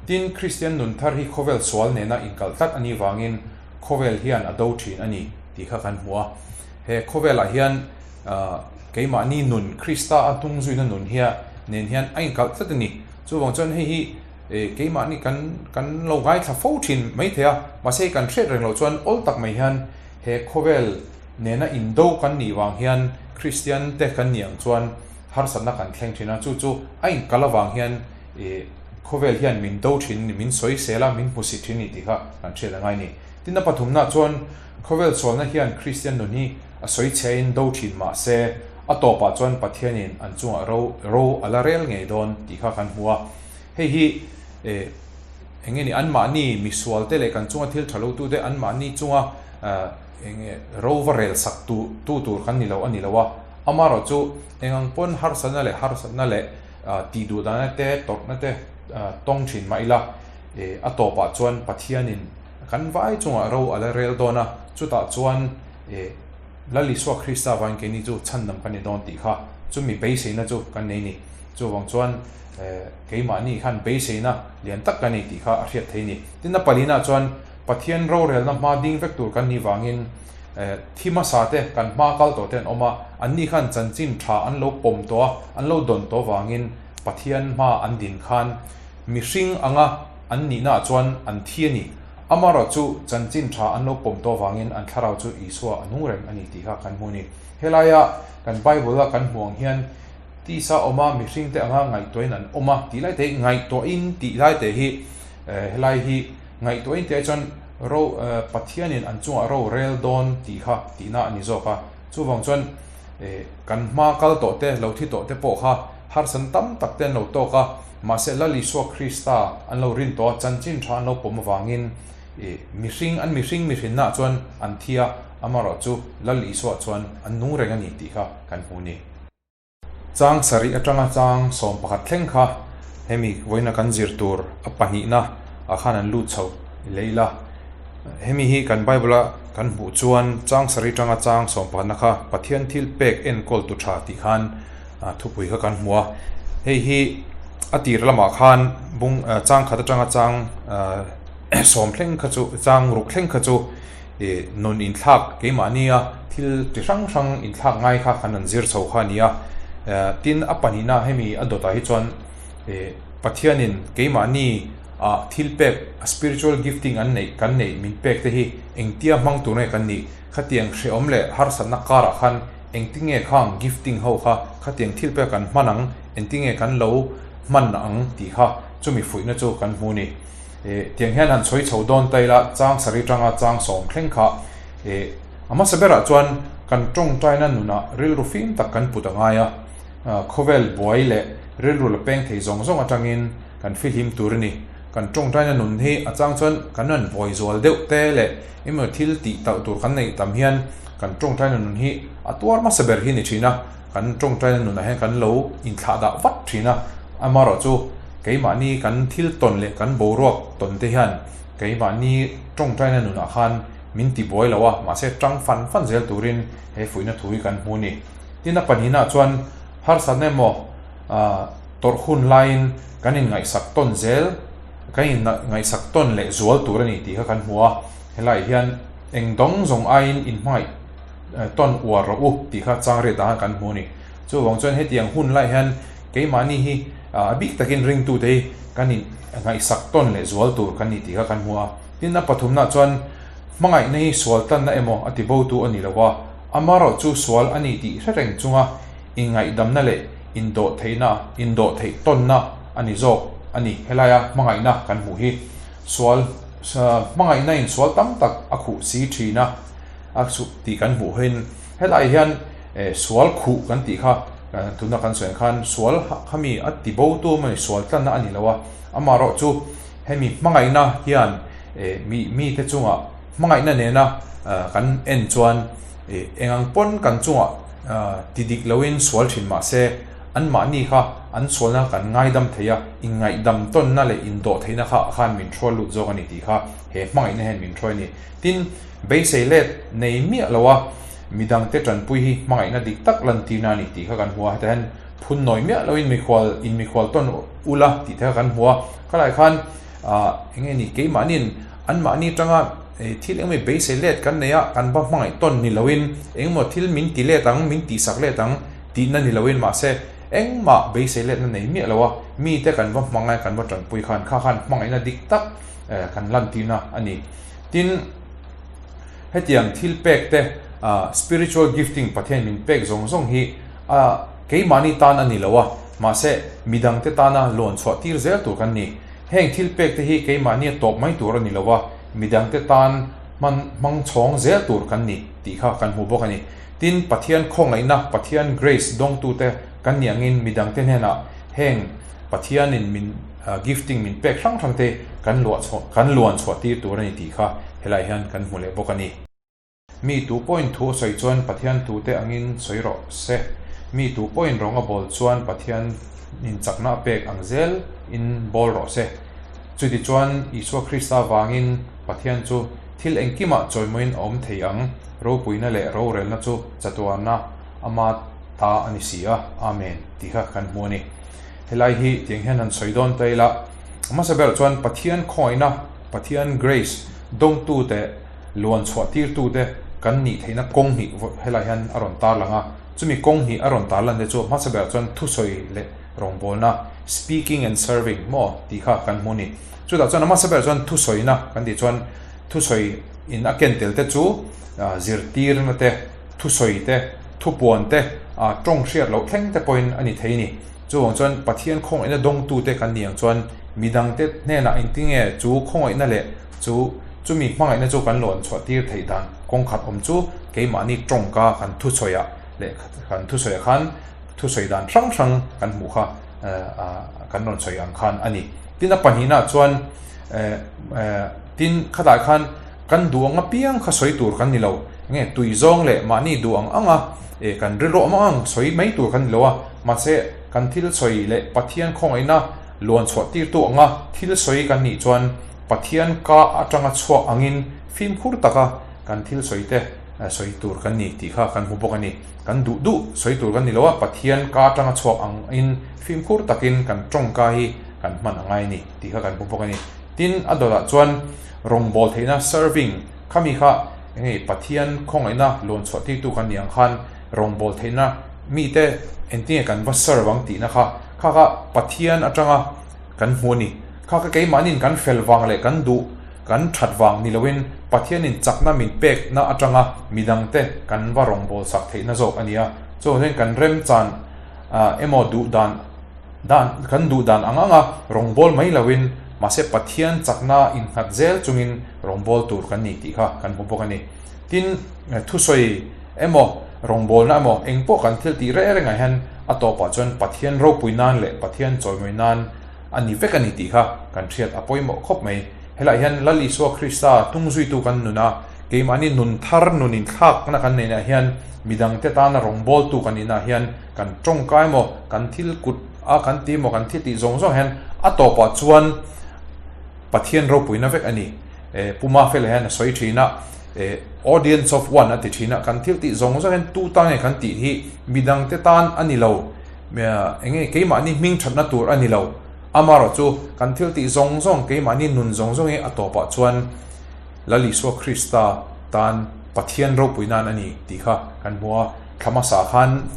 Tin, Kristian nun thar hi khawvel sual nena inkalh tlat a nih vangin khawvel hian a do thin a ni tih kha kan hmu a. He khawvelah hian keimahni nun Krista a hnungzuina nun hia nen hian a inkalh tlat a ni. Chuvang chuan hei hi Keimahni kan kan lo ngaithla fo thin mai thei a, mahse kan hriat reng loh chuan awl tak mai hian he khawvel nena indo kan nih vang hian Kristian te kan nih ang chuan harsatna kan thleng thin a, chu chu a inkal avang hian khawvel hian min do thin ni, min sawisel a, min hmusit thin ni tih kha kan hriat a ngai ni. Tin a pathumna chuan khawvel sualna hian Kristian nun hi a sawi chhiain do thin mahse a tawpah chuan Pathianin an chungah ro ro a la rel ngei dawn tih kha kan hmu a. Hei hi eh eng nge ni anmahni misual te leh kan chunga thil tha lo tu te anmahni chunga eng nge ro va rel sak tu tu tur kan ni lo a ni lo a, amaherawh chu eng ang pawn harsatna leh harsatna leh tih duh dana te tawrhna te tawng thin mah ila eh a tawpah chuan Pathianin kan vai chungah ro a la rel dawn a, chutah chuan eh Lal Isua Krista vangin keini chu chhandam kan ni dawn tih kha chumi beiseina chu kan nei ni. Chuvang chuan keimahni khan beiseina lian tak kan nei tih kha a hriat thei ni. Tin a palinah chuan Pathian rorelna hma ding vek tur kan nih vangin thi hmasa te kan hma kal tawh te an awm a, anni khan chanchin tha an lo pawm tawh a, an lo dawn tawh vangin Pathian hma an din khan mihring anga an nihnaah chuan an thi a ni. Amaherawh chu chanchin tha an lo pawm tawh vangin an thlarau chu Isua a nung reng a ni tih kha kan hmu a ni. Helaia kan Bible a kan hmuh ang hian tisa awma mihring te anga ngaihtuahin an awm a tih lai te hi ngaihtuahin tih lai te hi helai hi ngaihtuahin tih ai chuan ro Pathianin an chungah ro rel dawn tih kha tihna a ni zawk a. Chuvang chuan kan hma kal tawh te lo thi tawh te pawh kha harsan tam tak te an lo tawk a, mahse Lal Isua Krista an lo rin tawh a, chanchin tha an lo pawm avangin mihring an mihring mihrinnaah chuan an thi a, amaherawh chu Lal Isua chuan an nung reng a ni tih kha kan hmu a ni. Chang sarih atanga chang 11 thleng kha Hemi vawiina kan zir tur a pahnihna ah khan an lut chho leh ila. Hemi hi kan Bible a kan hmuh chuan chang sarih tanga chang sawmpakhatna kha Pathian thil pek enkawl tu tha tih khan thupui kha kan hmu a. Hei hi a tir lamah khan bung chang khat atanga chang sawm thleng kha chu chang ruk thleng kha chu ih nun inthlak keimahnia thil chi hrang hrang inthlak ngai kha kan rawn zir chho kha a ni a. Tin a pahnihna hemi a dawtah hi chuan ih Pathianin keimahni ah thil pek a spiritual gifting an neih kan neih min pek te hi engtia hmang tur nge kan nih? Khatiang hrehawm leh harsatna karah khan engtinge khang gifting ho kha khatiang thil pek kan hman ang engtinge kan lo hman ang tih kha chumi fuihna chu kan hmu ni. Ih tiang hian han sawi chho dawn ta ila chang sarih tanga chang sawm thleng kha ih a hmasa berah chuan kan tawngtaina nunah rilru fim tak kan put a ngai a, khawvel buai leh rilru la peng thei zawng zawng atangin Kan fihlim tur a ni. Kan tawngtaina nun hi a chang chuan kan rawn buai zual deuh te leh emaw thil tih tauh tur kan neih tam hian kan tawngtaina nun hi a tuar hmasa ber hi a ni thin a. Kan tawngtaina nunah hian kan lo inthlah dah vat thin a. Amaherawh chu keimahni kan thil tawn leh kan boruak tawn te hian keimahni tawngtaina nunah khan min ti buai lo a, mahse tang fan fan zel turin he fuihna thu hi kan hmu a ni. Tin a pahnihnaah chuan harsatna emaw ah Tawrh hun laiin kan inngaihsak tawn zel, kan inngaihsak tawn leh zual tur a ni tih kha kan hmu a, helaiah hian eng dawng zawng aiin inhmangaih tawn uar rawh u tih kha chang riat ah khan kan hmu a ni. Chuvang chuan hetiang hun laiah hian keimahni hi a bik takin ringtute hi kan inngaihsak tawn leh zual tur kan ni tih kha kan hmu a. Tin, a pathumnaah chuan hmangaihna hi sual tlanna emaw a tibotu a ni lo a, amaherawhchu sual a ni tih hre reng chunga Inngaihdamna leh indawhtheihna, indawhtheih tawnna a ni zawk a ni. Helaia hmangaihna kan hmuh hi sual, hmangaihna in sual tam tak a khuh si thin a, a tih kan hmuh hin helai hian sual khuh kan tih kha tuna kan sawi ang khan sual khami a ti bo tu emaw ni sual tlanna a ni lo a, amaherawh chu hemi hmangaihna hian mi mite chungah hmangaihna nena kan en chuan Eng ang pawn kan chungah ti dik loin sual thin mah se, anmahni kha an sualna kan ngaidam thei a, inngaihdam tawnna leh indawh theihna kha khan min hrual lut zawk a ni tih kha he hmangaihna hian min hruai a ni. Tin, beisei let nei miah lo a, midangte tanpui hi hmangaihna dik tak lantirna a ni tih kha kan hmu a, hetah hian phun nawi miah loin mikhual inmikhual tawn ula tih te kha kan hmu a, khalai khan eng nge ni keimahniin Anmahni tanga thil engemaw beisei let kan nei a, kan va hmangaih tawn ni loin engemaw thil min ti let ang, min tihsak let ang tihna ni loin mahse engmah beisei letna nei miah lo a, mite kan va hmangaih kan va tanpui khan kha khan hmangaihna dik tak kan lantirna a ni. Tin, hetiang thil pek te spiritual gifting Pathian min pek zawng zawng hi a keimahni tan a ni lo a, mahse midangte tana lawn chhuah tir zel tur kan ni. Heng thil pek te hi keimahni a tawp mai tur a ni lo a, midangte tan hman hmang chhawng zel tur kan ni tih kha kan hmu bawk a ni. Tin, Pathian khawngaihna, Pathian grace dawngtute kan nih angin midangte hnenah heng Pathianin min gifting min pek hrang hrang te kan luah chhuah kan luan chhuah tir tur a ni tih kha helaiah hian kan hmu leh bawk a ni. Mi tu pawhin thu a sawi chuan Pathian tute angin sawi rawh se. Mi tu pawhin rawng a bawl chuan Pathian in chakna a pek ang zel in bawl rawh se. Chuti chuan Isua Krista vangin Pathian chu thil engkimah chawimawiin a awm thei ang, ropuina leh rorelna chu chatuana ama ta a ni si a. Amen tih kha kan hmu a ni. Helai hi tiang hian han sawi dawn ta ila, hmasa berah chuan Pathian khawngaihna, Pathian grace dawngtute, Luan chhuah tirtute kan nih theihna kawng hnih helai hian a rawn tarlang a, chumi kawng hnih a rawn tarlan te chu hmasa berah chuan thusawi leh rawngbawlna, speaking and serving, maw tih kha kan hmu a ni. Chutah chuan a hmasa berah chuan thusawina kan tih chuan thusawi in a ken tel te chu zirtirna te, thusawi te, thupuan te, tawng hriat loh thleng te pawhin a ni thei a ni. Chuvang chuan Pathian khawngaihna dawngtute kan nih ang chuan midangte hnenah engtinge chu khawngaihna leh Chu chumi hmangaihna chu kan lawn chhuah tir theih dan kawng khat awm chu keimahni tawngka kan thusawiah leh kan thusawiah khan thusawi dan hrang hrang kan hmuh kha kan rawn sawi ang khan a ni. Tin a pahnihnaah chuan tin khatah khan kan duh ang apiang kha sawi tur kan ni lo. Enge tui zawng leh mahni duh ang anga kan rilru awm ang sawi mai tur kan ni lo a, mahse kan thil sawi leh Pathian khawngaihna. luan chhuah tirtu anga thil sawi kan nih chuan Pathian ka atanga chhuak angin fimkhur taka kan thil sawi te sawi tur kan ni tih kha kan hmu bawk a ni. Kan duh duh sawi tur kan ni lo a, Pathian ka atanga chhuak angin fimkhur takin kan tawngka hi kan hman a ngai a ni tih kha kan hmu bawk a ni. Tin, a dawtah chuan rawngbâwl theihna, serving, khami kha eng nge Pathian khawngaihna luan chhuah tirtu kan nih ang khan rawngbâwl theihna mite engtinge kan va serve ang tihna kha kha kha Pathian atanga kan hmu a ni. Kha kha keimahniin kan fel vang leh kan duh kan that vang ni loin Pathianin chakna min pekna atanga midangte kan va rawngbâwl sak theihna zawk a ni a. Chuvang chuan kan remchan emaw duh dan dan kan duh dan ang anga rawngbâwl mai loin mahse Pathian chakna innghat zel chungin rawngbâwl tur kan ni tih kha kan hmu bawk a ni. Tin, thusawi emaw rawngbâwlna emaw engpawh kan thil tih reng rengah hian a tawpah chuan Pathian ropui nan leh Pathian chawimawi nan a ni vek a ni tih kha kan hriat a pawimawh khawp mai. Helaiah hian Lal Isua Krista hnungzuitu kan nun a, keimahni nun thar nun inthlakna kan neihnaah hian midangte tana rawngbawltu kan nihnaah hian kan tawngka emaw, kan thil kut a kan ti emaw, kan thil tih zawng zawng hian a tawpah chuan Pathian ropuina vek a ni. Pu Mafela hian a sawi thin a, audience of one a ti thin a, kan thil tih zawng zawng hian tu tan nge kan tih hi midangte tan a ni lo. Eng nge keimahni hming thatna tur a ni lo. Amaherawh chu kan thil tih zawng zawng keimahni nun zawng zawng hi a tawpah chuan Lal Isua Krista tan Pathian ropui nan a ni tih kha kan hmu a. Thla hmasa khan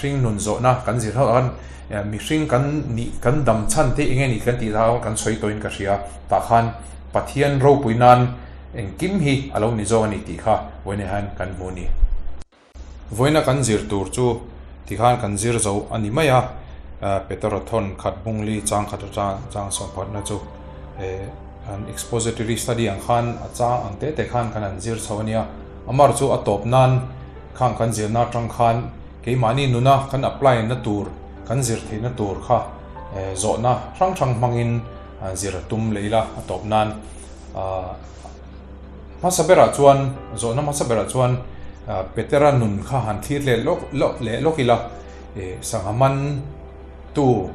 hring nun zawhna kan zir hlauh khan mihring kan nih kan dam chhan te eng nge ni kan tih kha kan sawi tawhin ka hria. Tah khan Pathian ropui nan engkim hi a lo ni zawk a ni tih kha vawiin hian kan hmu a ni. Vawiina kan zir tur chu tikhan kan zir zo a ni mai a, Petera thawn khat bungli chang khat atang chang sawmphatna chu an expository study ang khan a chang ang te te khan kan han zir chho a nia. Amar chu a tawp nan khang kan zirna atang khan keimahni nuna kan apply na tur kan zir theihna tur kha zawhna hrang hrang hmangin zir a tum leh ila a tawp nan. Hmasa berah chuan, zawhna hmasa berah chuan Petera nun kha han thlir leh lawk lawk leh lawk ila, sangha man tu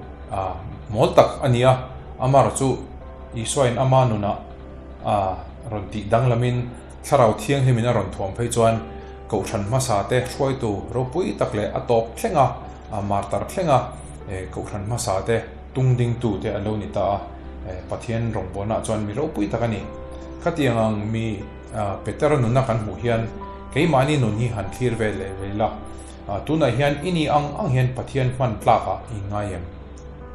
mawl tak a ni a, amaherawh chu Isuain ama nunah rawn tih danglamin Thlarau Thianghlimin a rawn thuam phei chuan Kohhran hmasa te hruaitu ropui tak leh a tawp thlenga martar thlenga Kohhran hmasa te tung dingtu te an lo ni ta a, Pathian rawngbawlnaah chuan mi ropui tak a ni. Khatiang ang mi Petera nunna kan hmuh hian keimahni nun hi han thlir ve leh ve ila, tunah hian i ni ang ang hian Pathian hman tlakah i ngai em?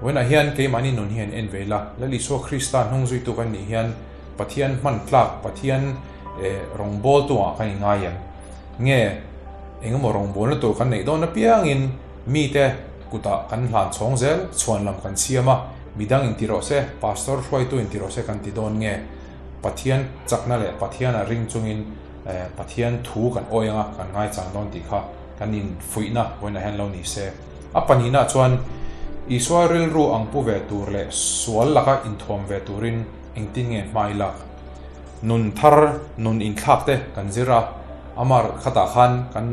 Vawiinah hian keimahni nun hi han en ve ila, Lal Isua Krista hnung zuitu kan nih hian Pathian hman tlak, Pathian rawngbawltu ah kan i ngai em? Nge engemaw rawngbawlna tur kan neih dawn apiangin mite kutah kan hlan chhawng zel, chhuan lam kan siam a, midang inti rawh se, pastor hruaitu inti rawh se kan ti dawn nge? Pathian chakna leh Pathiana ring chungin Pathian thu kan awi anga kan ngaichang dawn tih kha kan infuihna vawiinah hian lo ni se. A pahnihna chuan Isua rilru ang pu ve tur leh sual laka inthuam ve turin engtin nge hma i lak? Nun thar, nun inthlak te kan zir a, amar khatah khan kan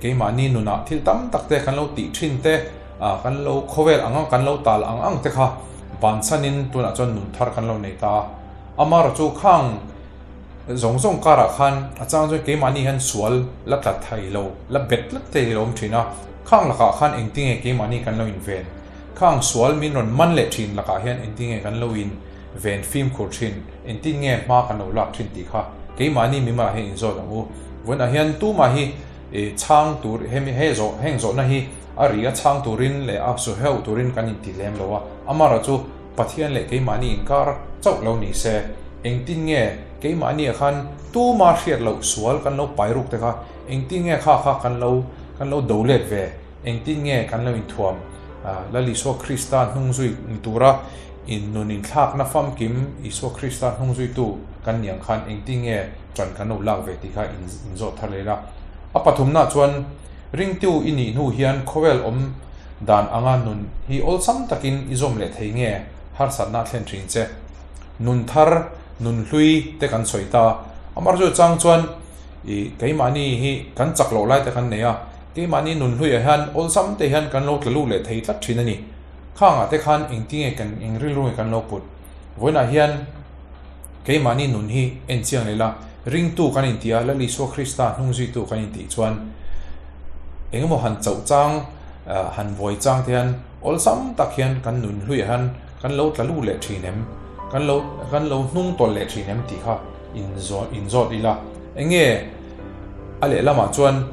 Keimahni nunah thil tam tak te kan lo tih thin te, kan lo khawvel ang ang, kan lo tal ang ang te kha bansanin tunah chuan nun thar kan lo nei ta a. Amaherawh chu khang zawng zawng karah khan a chang chuan keimahni hian sual la tla thei lo, la bet tlat thei lo awm thin a. Khang lakah khan engtinge keimahni kan lo inven? Khang sual min rawn man leh thin lakah hian engtinge kan lo in ven fimkhur thin? Engtin nge hma kan lo lak thin tih kha keimahni mimah hian inzawt ang u. Vawiinah hian tumah hi chhang tur hemi he zawh heng zawhna hi a ri a chhang turin leh a su heuh turin kan inti lem lo a, amaherawh chu Pathian leh keimahni inkar chauh lo ni se, engtin nge keimahniah khan tuma hriat loh sual kan lo pai ruk te kha engtin nge kha kha kan lo kan lo do let ve, engtin nge kan lo inthuam Lal Isua Krista hnungzui ni tura in nun inthlakna famkim Isua Krista hnungzuitu kan ni ang khan engtin nge ṭan kan lo lak ve tih kha in zawt thar leh la. A pathumna chuan ringtu i nih hnu hian khawvel awm dan anga nun hi awlsam takin i zawm leh thei nge harsatna a thlen ṭhin che. Nun thar, nun hlui te kan sawi ta. Amaherawhchu chang chuan i keimahni hi kan chak loh lai te kan nei a, keimahni nun hluiah hian awlsam te hian kan lo tla lut leh thei tlat ṭhin a ni. Khangah te khan engtinge kan eng rilru nge kan lo put? Vawiinah hian keimahni nun hi en chiang leh la, ringtu kan inti a, Lal Isua Krista hnungzuitu kan intih chuan engemaw han chauh chang, han buai chang te hian awlsam tak hian kan nun hluiah hian kan lo tla lut leh thin em? Kan lo kan lo hnung tawlh leh thin em tih kha inzawt ila. Enge a lehlamah chuan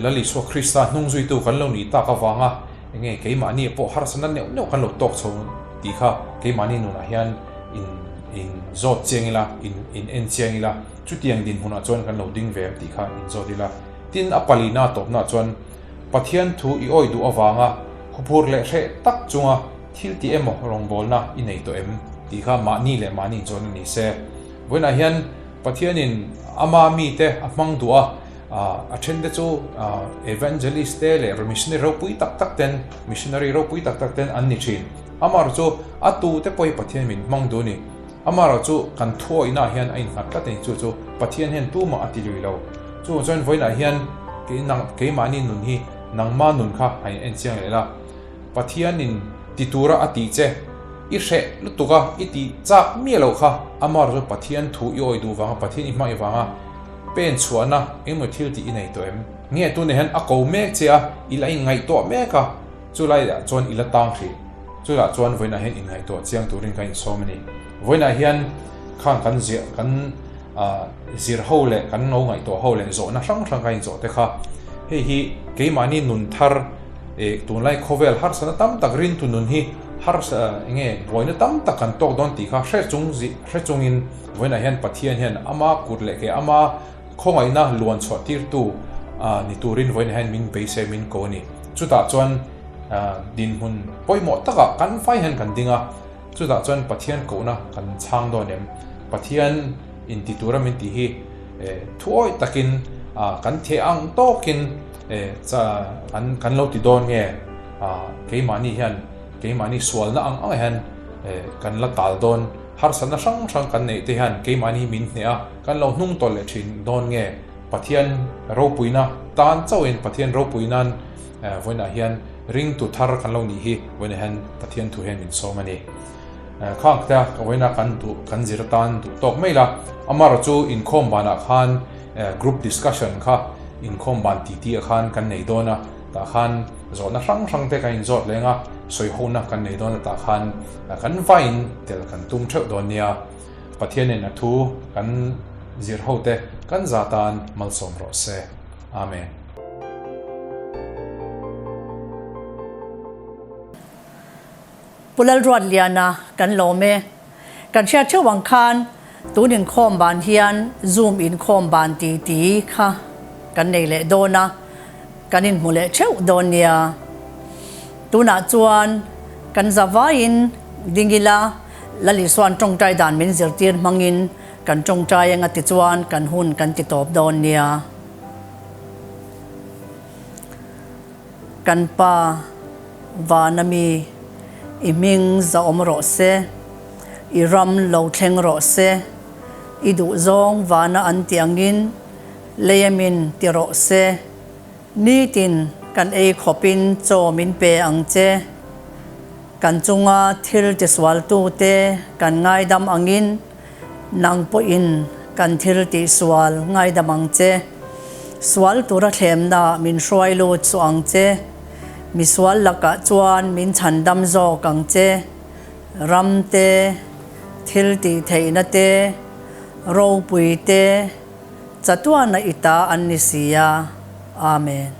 Lal Isua Krista hnungzuitu kan lo nih tak avanga Enge keimahni pawh harsatna neuh neuh kan lo tawk chho tih kha keimahni nunah hian in in zawt chiang ila, in in en chiang ila, chutiang dinhmunah chuan kan lo ding ve em tih kha in zawt ila. Tin, a palina tawpnaah chuan Pathian thu i awih duh avanga huphur leh hreh tak chunga thil tih emaw rawngbawlna i nei tawh em tih kha mahni leh mahni inzawhna ni se. Vawiinah hian Pathianin ama mite a hmang duh a, A then te chu evangelist te leh missionary ropui tak tak ten, missionary ropui tak tak ten an ni thin. Amaherawh chu a tu te pawh hi Pathian min hmang duh a ni. Amaherawh chu kan thuawihna ah hian a innghat tlat a ni. Chu chu Pathian hian tumah a ti lui lo. Chuvang chuan vawiinah hian keimahni nun hi nangma nun kha a in en chiang leh la. Pathianin ti tura a tih che i hreh lutuk a, i tih chak miah loh kha amaherawh chu Pathian thu i awih duh vanga Pathian i hmangaih vanga Pen chhuahna engemaw thil tih i nei tawh em? Nge tunah hian a ko mek che a, i la inngaihtuah mek a, chulaiah chuan i la tang hrih. Chulah chuan vawiinah hian inngaihtuah chiang turin kan insawm a ni. Vawiinah hian khang kan ziah kan zir ho leh kan lo ngaihtuah ho leh zawhna hrang hrang kan inzawh te kha hei hi keimahni nun thar eh tunlai khawvel harsatna tam tak rintu nun hi harsa enge buaina tam tak kan tawk dawn tih kha hre chung hre chungin Vawiinah hian Pathian hian ama kut leh ke ama khawngaihna luan chhuah tirtu ni turin vawiinah hian min beisei min ko a ni. Chutah chuan dinhmun pawimawh takah kan fai hian kan ding a, chutah chuan Pathian kohna kan chhang dawn em? Pathian inti tura min tih hi thuawih takin kan theh ang tawkin kan lo ti dawn nge? Keimahni hian keimahni sualna ang ang hian kan la tal dawn. Harsatna hrang hrang kan neih te hian keimahni min hneh a, kan lo hnung tawlh leh thin dawn nge? Pathian ropuina tan chauhin Pathian ropui nan vawiinah hian ringtu thar kan lo nih hi vawiinah hian Pathian thu hian min sawm a ni. Khang te ka vawiina kan duh kan zir atan duh tawk mai la, amaherawh chu inkhawm banah khan group discussion kha inkhawm ban titi ah khan kan nei dawn a, tah khan zawhna hrang hrang te kan inzawt leng a, sawihona kan nei dawn a tah khan Kan vaiin tel kan tum theuh dawn nia. Pathianin a thu kan zir ho te kan za tan malsawm rawh se. Amen. Pu Lalruatliana kan lawm e. Kan hriat theuh ang khan tun inkhawm ban hian Zoom inkhawm ban ti ti kha kan nei leh dawn a. Kan inhmu leh theuh dawn nia. Tunah chuan kan zavaiin ding ila, Lal Isua'n tawngtai dan min zirtir hmangin kan tawngtai anga tichuan kan hun kan ti tawp dawn nia. Kan Pa, vana mi, i hming zahawm rawh se, i ram lo thleng rawh se, i duhzawng vana an tih angin, Leia min ti rawh se, nitin kan ei khawpin chaw min pe ang che. Kan chunga thil tisualtute kan ngaidam angin nang pawhin kan thil tihsual ngaidam ang che. Sual tura thlemna min hruai lut suh ang che. Misual lakah chuan min chhandam zawk ang che. Ram te, thil tihtheihna te, ropui te, Chatuana i ta an ni si a. Amen.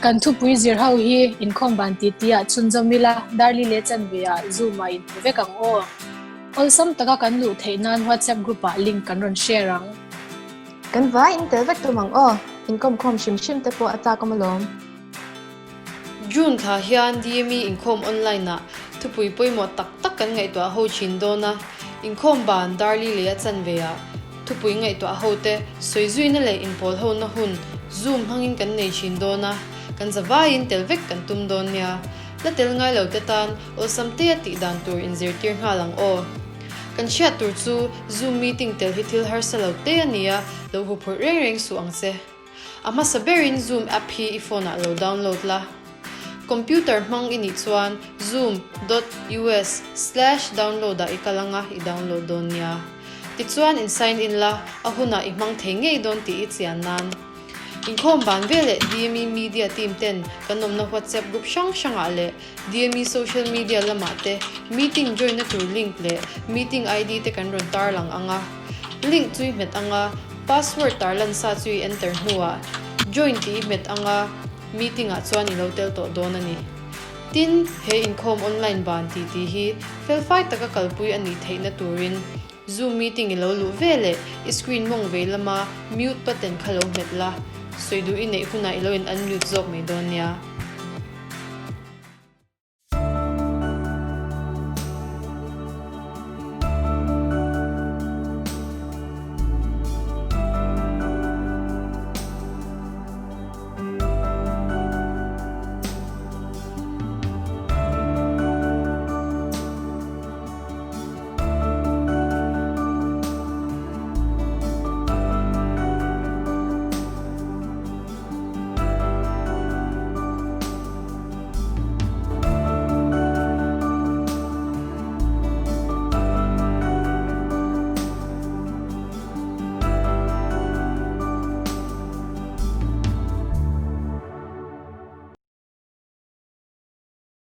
Kan thupui zir ho hi inkhawm ban ti ti ah chhunzawm ila, Darli leh Chanve ah Zoom ah inhmu vek ang aw. Awlsam taka kan luh theih nan WhatsApp group ah link kan rawn share ang. Kan vai in tel vek tum ang aw, inkawm khawm hrim hrim te pawh a chak awm alawm. June thla hian DME inkhawm online ah thupui pawimawh tak tak kan ngaihtuah ho thin dawn a, inkhawm ban Darli leh a chanve ah thupui ngaihtuah ho te sawi zuina leh inpawl hona hun Zoom hmangin kan nei thin dawn a, kan zavaiin tel vek kan tum dawn nia. La tel ngai lo te tan awlsam te a tih dan tur inzirtir nghal ang aw. Kan hriat tur chu Zoom meeting tel hi thil harsa lo te a nia, lo huphurh reng reng suh ang che. A hmasa berin Zoom app hi i phone ah lo download la. Computer hmang i nih chuan zoom dot us slash download ah i kal anga i download dawn nia. Tichuan in sign in la, a hunah i hmang thei ngei dawn tih i chian nan. Inkhawm ban veleh DME Media team ten kan awmna WhatsApp group hrang hrangah leh DME social media lamah te meeting join na tur link leh meeting ID te kan rawn tarlang ang a. Link chu i hmet ang a, password tarlan sa chu i enter hnuah join tih i hmet ang a, meeting ah chuan i lo tel tawh dawn a ni. Tin, he inkhawm online ban tih tih hi felfai taka kalpui a nih theihna turin Zoom meeting i lo luh ve leh i screen mawng vei lama mute button kha lo hmet la, sawi duh i neih hunah i lo in unmute zawk mai dawn nia.